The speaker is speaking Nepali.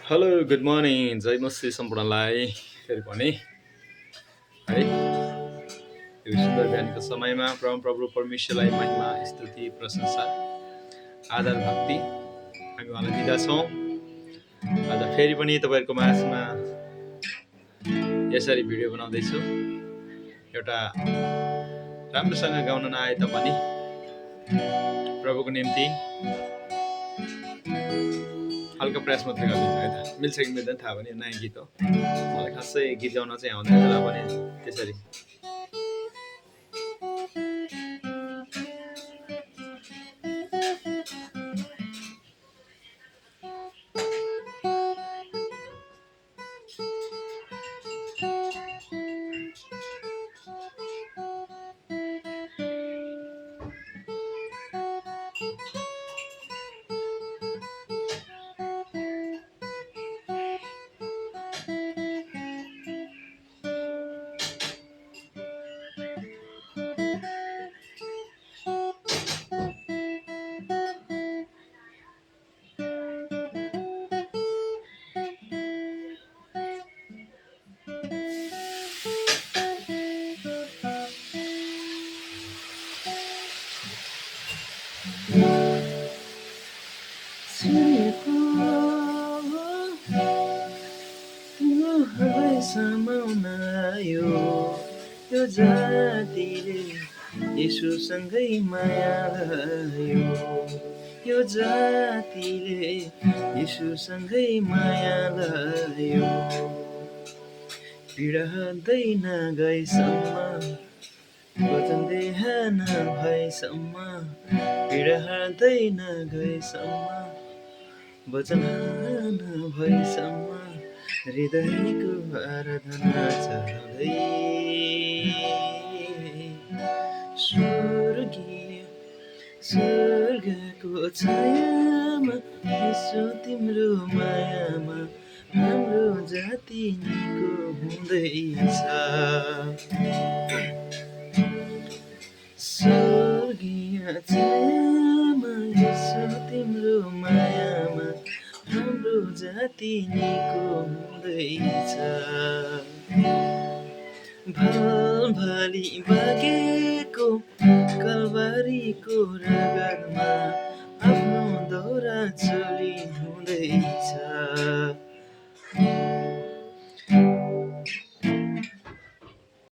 हेलो गुड मर्निङ जय मसी सम्पूर्णलाई फेरि पनि है यो सुन्दर बिहानको समयमा प्रभु परमेश्वरलाई महिमा स्तुति प्रशंसा आदर भक्ति हामी उहाँलाई दिँदछौँ। आज फेरि पनि तपाईँहरूको माझमा यसरी भिडियो बनाउँदैछु। एउटा राम्रोसँग गाउन नआए तापनि प्रभुको निम्ति हल्का प्रयास मात्रै गरिदिन्छु है त। मिल्छ कि मिल्दैन थाहा पनि नयाँ गीत हो, मलाई खासै गीत गाउन चाहिँ आउँदैन र पनि त्यसरी समाउनायो यो जातिले यीशुसँगै माया लयो, यो जातिले यीशुसँगै माया लयो। पीडा हट्दैन गएसम्म, वचन देह नभएसम्म, पीडा हट्दैन गएसम्म, वचन नभएसम्म, हृदयको आराधना चढाउँदै स्वर्गको छायामा यसो तिम्रो मायामा हाम्रो जाति निको हुँदैछ। स्वर्गीय छायामा यसो तिम्रो मायामा हाम्रो जाति निको हुँदैछ। भलभली बगेको कलवारीको रगतमा